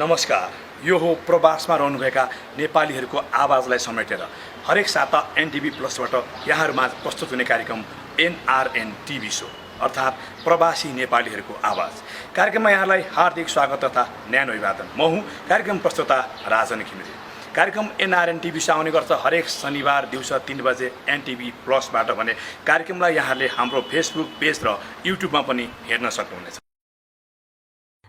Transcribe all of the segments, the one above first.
नमस्कार, यो हो प्रवासमा रहनुभएका नेपालीहरूको आवाजलाई समेटेर हरेक साता एनटिभी प्लसबाट यहाँहरूमा प्रस्तुत हुने कार्यक्रम एनआरएन टिभी सो अर्थात् प्रवासी नेपालीहरूको आवाज। कार्यक्रममा यहाँलाई हार्दिक स्वागत तथा न्यानो अभिवादन। म हुँ कार्यक्रम प्रस्तुता राजन घिमिरे। कार्यक्रम एनआरएन टिभी सो आउने गर्छ हरेक शनिबार दिउँसो 3 बजे एनटिभी प्लसबाट भने कार्यक्रमलाई यहाँले हाम्रो फेसबुक पेज र युट्युबमा पनि हेर्न सक्नुहुनेछ।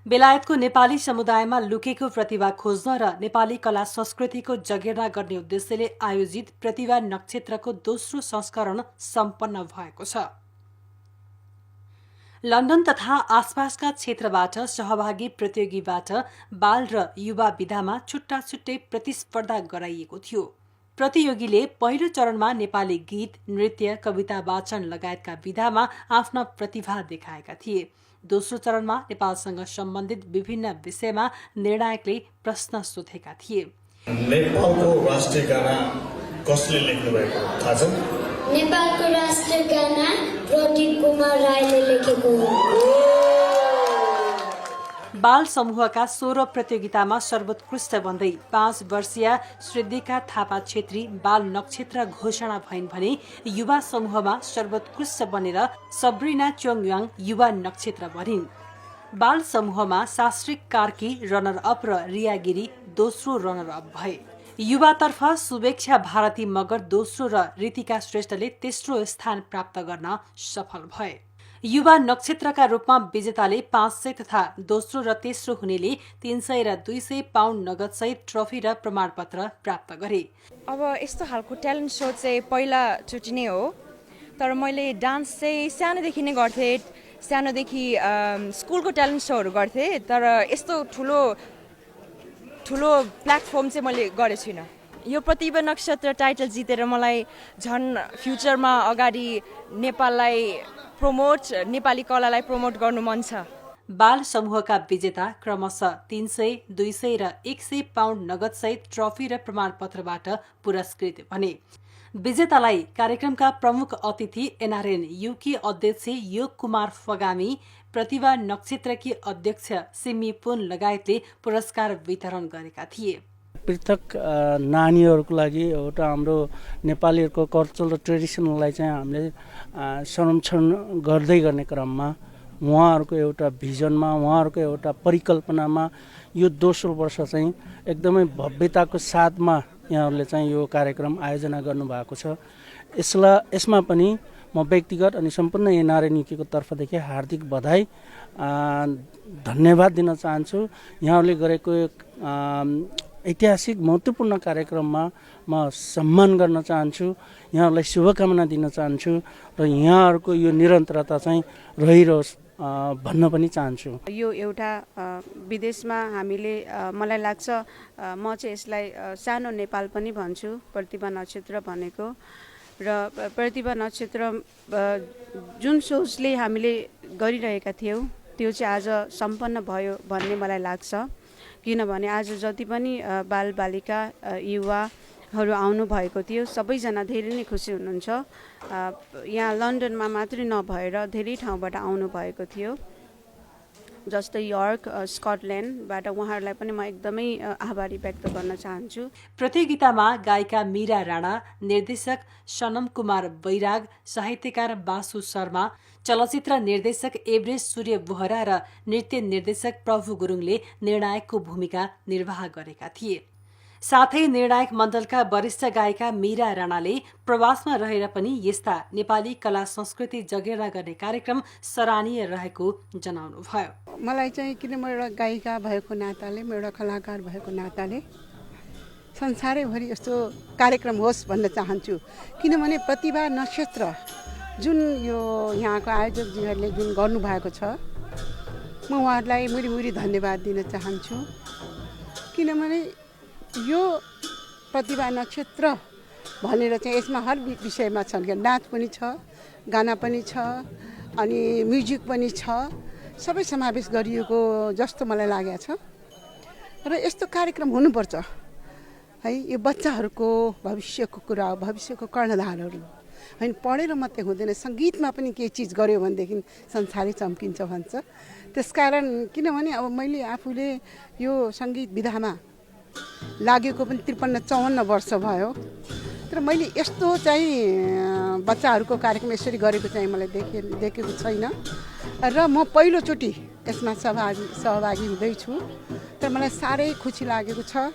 बेलायतको नेपाली समुदायमा लुकेको प्रतिभा खोज्न र नेपाली कला संस्कृतिको जगेर्ना गर्ने उद्देश्यले आयोजित प्रतिभा नक्षत्रको दोस्रो संस्करण सम्पन्न भएको छ। लन्डन तथा आसपासका क्षेत्रबाट सहभागी प्रतियोगीबाट बाल र युवा विधामा छुट्टा छुट्टै प्रतिस्पर्धा गराइएको थियो। प्रतियोगीले पहिलो चरणमा नेपाली गीत, नृत्य, कविता वाचन लगायतका विधामा आफ्ना प्रतिभा देखाएका थिए। दोस्रो चरणमा नेपालसँग सम्बन्धित विभिन्न विषयमा निर्णायकले प्रश्न सोधेका थिए। नेपालको राष्ट्रिय गाना कसले लेख्नु भएको थाहा छ? नेपालको राष्ट्रिय गाना प्रदीप कुमार राईले लेखेको हो। बाल समूहका 16 प्रतियोगितामा सर्वोत्कृष्ट भन्दै 5 वर्षीय श्रीदिका थापा छेत्री बाल नक्षत्र घोषणा भइन् भने युवा समूहमा सर्वोत्कृष्ट बनेर सब्रिना चोङयाङ युवा नक्षत्र बनिन्। बाल समूहमा शास्त्रिक कार्की रनर अप र रिया गिरी दोस्रो रनर अप भए। युवातर्फ शुभेक्षा भारती मगर दोस्रो र ऋतिका श्रेष्ठले तेस्रो स्थान प्राप्त गर्न सफल भए। युवा नक्षत्रका रूपमा विजेताले 500 तथा दोस्रो र तेस्रो हुनेले 300 र 200 पाउन्ड नगदसहित ट्रफी र प्रमाणपत्र प्राप्त गरे। अब यस्तो खालको ट्यालेन्ट सो चाहिँ पहिलाचोटि नै हो, तर मैले डान्स चाहिँ सानोदेखि नै गर्थेँ। सानोदेखि स्कुलको ट्यालेन्ट सोहरू गर्थेँ, तर यस्तो ठुलो प्लेटफर्म चाहिँ मैले गरेको छुइनँ। यो प्रतिभा नक्षत्र टाइटल जितेर मलाई झन् फ्युचरमा अगाडि नेपाललाई नेपाली कलालाई प्रमोट गर्नु मन छ। बाल समूहका विजेता क्रमशः 300, 200 र 100 पाउन्ड नगदसहित ट्रफी र प्रमाणपत्रबाट पुरस्कृत बने। विजेतालाई कार्यक्रमका प्रमुख अतिथि एनआरएन युकी अध्यक्ष योग कुमार फगामी, प्रतिभा नक्षत्रकी अध्यक्ष सिमी पुन लगायतले पुरस्कार वितरण गरेका थिए। पृथक नानीहरूको लागि एउटा हाम्रो नेपालीहरूको कल्चरल र ट्रेडिसनललाई चाहिँ हामीले संरक्षण गर्दै गर्ने क्रममा उहाँहरूको एउटा भिजनमा, उहाँहरूको एउटा परिकल्पनामा यो दोस्रो वर्ष चाहिँ एकदमै भव्यताको साथमा यहाँहरूले चाहिँ यो कार्यक्रम आयोजना गर्नुभएको छ। यसमा पनि म व्यक्तिगत अनि सम्पूर्ण एनआरएन युकेको तर्फदेखि हार्दिक बधाई धन्यवाद दिन चाहन्छु। यहाँहरूले गरेको ऐतिहासिक महत्त्वपूर्ण कार्यक्रममा म सम्मान गर्न चाहन्छु, यहाँहरूलाई शुभकामना दिन चाहन्छु र यहाँहरूको यो निरन्तरता चाहिँ रहिरहोस् भन्न पनि चाहन्छु। यो एउटा विदेशमा हामीले मलाई लाग्छ म चाहिँ यसलाई सानो नेपाल पनि भन्छु प्रतिभा नक्षत्र भनेको। र प्रतिभा नक्षत्र जुन सोचले हामीले गरिरहेका थियौँ त्यो चाहिँ आज सम्पन्न भयो भन्ने मलाई लाग्छ। किनभने आज जति पनि बालबालिका युवाहरू आउनु भएको थियो सबैजना धेरै नै खुसी हुनुहुन्छ। यहाँ लन्डनमा मात्रै नभएर धेरै ठाउँबाट आउनु भएको थियो, जस्तै यर्क, स्कटल्यान्डबाट। उहाँहरूलाई पनि म एकदमै आभारी व्यक्त गर्न चाहन्छु। प्रतियोगितामा गायिका मीरा राणा, निर्देशक सनम कुमार बैराग, साहित्यकार बासु शर्मा, चलचित्र निर्देशक एभरेज सूर्य बोहरा र नृत्य निर्देशक प्रभु गुरुङले निर्णायकको भूमिका निर्वाह गरेका थिए। साथै निर्णायक मण्डलका वरिष्ठ गायिका मीरा राणाले प्रवासमा रहेर पनि यस्ता नेपाली कला संस्कृति जगेर्ना गर्ने कार्यक्रम सराहनीय रहेको जनाउनुभयो। मलाई चाहिँ किन म एउटा गायिका भएको नाताले, म एउटा कलाकार भएको नाताले संसारैभरि यस्तो कार्यक्रम होस् भन्न चाहन्छु। किनभने प्रतिभा नक्षत्र जुन यो यहाँको आयोजकजीहरूले जुन गर्नुभएको छ, म उहाँहरूलाई मुरी धन्यवाद दिन चाहन्छु। किनभने यो प्रतिभा नक्षत्र भनेर चाहिँ यसमा हर विषयमा छन्, नाच पनि छ, गाना पनि छ, अनि म्युजिक पनि छ, सबै समावेश गरिएको जस्तो मलाई लागेको छ। र यस्तो कार्यक्रम हुनुपर्छ है। यो बच्चाहरूको भविष्यको कुरा हो, भविष्यको कर्णधारहरू। होइन पढेर मात्रै हुँदैन, सङ्गीतमा पनि केही चिज गऱ्यो भनेदेखि संसारै चम्किन्छ भन्छ। त्यसकारण किनभने अब मैले आफूले यो सङ्गीत विधामा लागेको पनि 53-54 वर्ष भयो, तर मैले यस्तो चाहिँ बच्चाहरूको कार्यक्रम यसरी गरेको चाहिँ मलाई देखेको छैन र म पहिलोचोटि यसमा सहभागी हुँदैछु। तर मलाई साह्रै खुसी लागेको छ।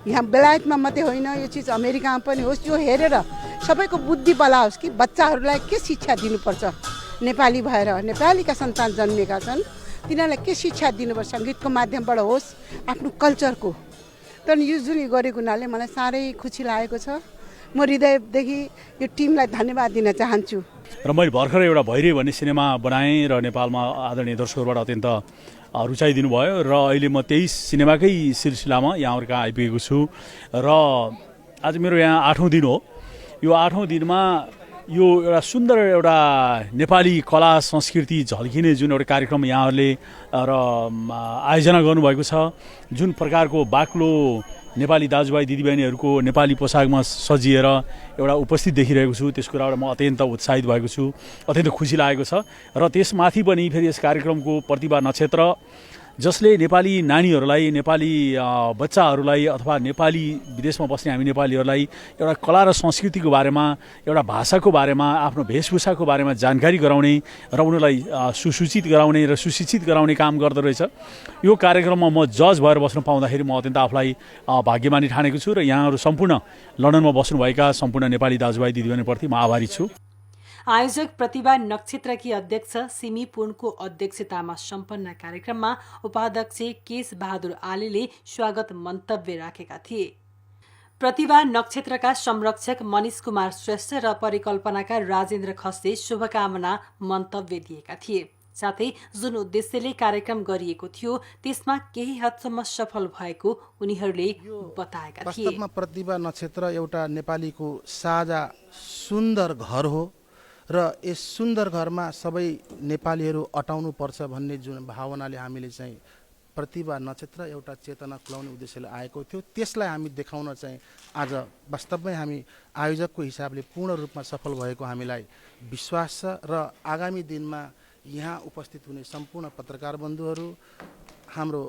यहाँ बेलायतमा मात्रै होइन, यो चिज अमेरिकामा पनि होस्, यो हेरेर सबैको बुद्धि बलाओस् कि बच्चाहरूलाई के शिक्षा दिनुपर्छ। नेपाली भएर नेपालीका सन्तान जन्मेका छन्, तिनीहरूलाई के शिक्षा दिनुपर्छ, सङ्गीतको माध्यमबाट होस्, आफ्नो कल्चरको। तर यो जुन गरेको हुनाले मलाई साह्रै खुसी लागेको छ। म हृदयदेखि यो टिमलाई धन्यवाद दिन चाहन्छु। र मैले भर्खर एउटा भैरे भन्ने सिनेमा बनाएँ र नेपालमा आदरणीय दर्शकहरूबाट अत्यन्त रुचाइदिनु भयो र अहिले म त्यही सिनेमाकै सिलसिलामा यहाँहरू कहाँ आइपुगेको छु र आज मेरो यहाँ 8औं दिन हो। यो 8औं दिनमा यो एउटा सुन्दर एउटा नेपाली कला संस्कृति झल्किने जुन एउटा कार्यक्रम यहाँहरूले र आयोजना गर्नुभएको छ, जुन प्रकारको बाक्लो नेपाली दाजुभाइ दिदीबहिनीहरूको नेपाली पोसाकमा सजिएर एउटा उपस्थित देखिरहेको छु, त्यस कुराबाट म अत्यन्त उत्साहित भएको छु, अत्यन्त खुसी लागेको छ। र त्यसमाथि पनि फेरि यस कार्यक्रमको प्रतिभा नक्षत्र जसले नेपाली नानीहरूलाई, नेपाली बच्चाहरूलाई अथवा नेपाली विदेशमा बस्ने हामी नेपालीहरूलाई एउटा कला र संस्कृतिको बारेमा, एउटा भाषाको बारेमा, आफ्नो वेशभूषाको बारेमा जानकारी गराउने र उनीहरूलाई सुसूचित गराउने र सुशिक्षित गराउने काम गर्दो रहेछ। यो कार्यक्रममा म जज भएर बस्न पाउँदाखेरि म अत्यन्त आफूलाई भाग्यमानी ठानेको छु र यहाँहरू सम्पूर्ण लन्डनमा बस्नुभएका सम्पूर्ण नेपाली दाजुभाइ दिदीबहिनीप्रति म आभारी छु। आयोजक प्रतिभा नक्षत्रकी अध्यक्ष सिमी पुनको अध्यक्षतामा सम्पन्न कार्यक्रममा उपाध्यक्ष केश बहादुर आलेले स्वागत मन्तव्य राखेका थिए। प्रतिभा नक्षत्रका संरक्षक मनिष कुमार श्रेष्ठ र परिकल्पनाका राजेन्द्र खस्ते शुभकामना मन्तव्य दिएका थिए। साथै जुन उद्देश्यले कार्यक्रम गरिएको थियो त्यसमा केही हदसम्म सफल भएको उनीहरूले बताएका थिए। वास्तवमा प्रतिभा नक्षत्र एउटा नेपालीको साझा सुन्दर घर हो र यस सुन्दर घरमा सबै नेपालीहरू अटाउनु पर्छ भन्ने जुन भावनाले हामीले चाहिँ प्रतिभा नक्षत्र एउटा चेतना खुलाउने उद्देश्यले आएको थियो, त्यसलाई हामी देखाउन चाहिँ आज वास्तवमै हामी आयोजकको हिसाबले पूर्ण रूपमा सफल भएको हामीलाई विश्वास छ। र आगामी दिनमा यहाँ उपस्थित हुने सम्पूर्ण पत्रकार बन्धुहरू, हाम्रो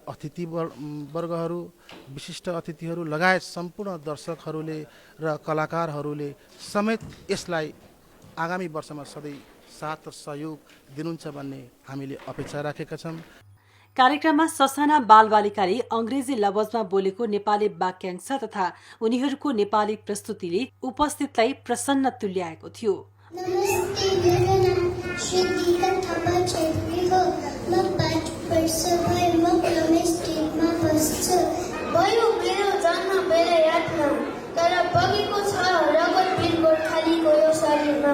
अतिथिवर्गहरू, विशिष्ट अतिथिहरू लगायत सम्पूर्ण दर्शकहरूले र कलाकारहरूले समेत यसलाई आगामी वर्षमा सधैँ साथ र सहयोग दिनुहुन्छ भन्ने हामीले अपेक्षा राखेका छौँ। कार्यक्रममा ससाना बालबालिकाले अङ्ग्रेजी लवजमा बोलेको नेपाली वाक्यांश तथा उनीहरूको नेपाली प्रस्तुतिले उपस्थितलाई प्रसन्न तुल्याएको थियो। नमस्ते, मेरो नाम श्रीदिका थापा छेत्री हो। म 5 वर्ष भए म क्लमेस्टेटमा बस्छु। भयो मेरो जन्म मेरो यादमा, तर बगेको छ रगत बिल गोर्खालीको यो शरीरमा।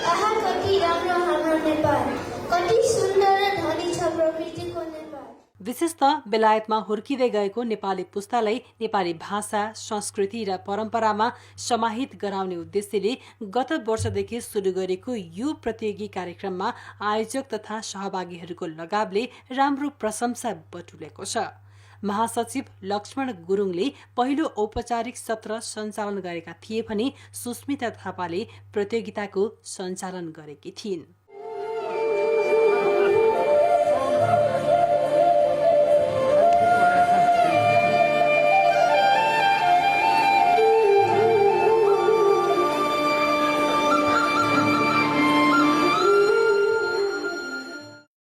आहा कति राम्रो हाम्रो नेपाल, कति सुन्दर र धनी छ प्रकृतिको नेपाल। विशेषतः बेलायतमा हुर्किँदै गएको नेपाली पुस्तालाई नेपाली भाषा, संस्कृति र परम्परामा समाहित गराउने उद्देश्यले गत वर्षदेखि सुरु गरेको यो प्रतियोगी कार्यक्रममा आयोजक तथा सहभागीहरूको लगावले राम्रो प्रशंसा बटुलेको छ। महासचिव लक्ष्मण गुरुङले पहिलो औपचारिक सत्र सञ्चालन गरेका थिए भने सुस्मिता थापाले प्रतियोगिताको सञ्चालन गरेकी थिइन्।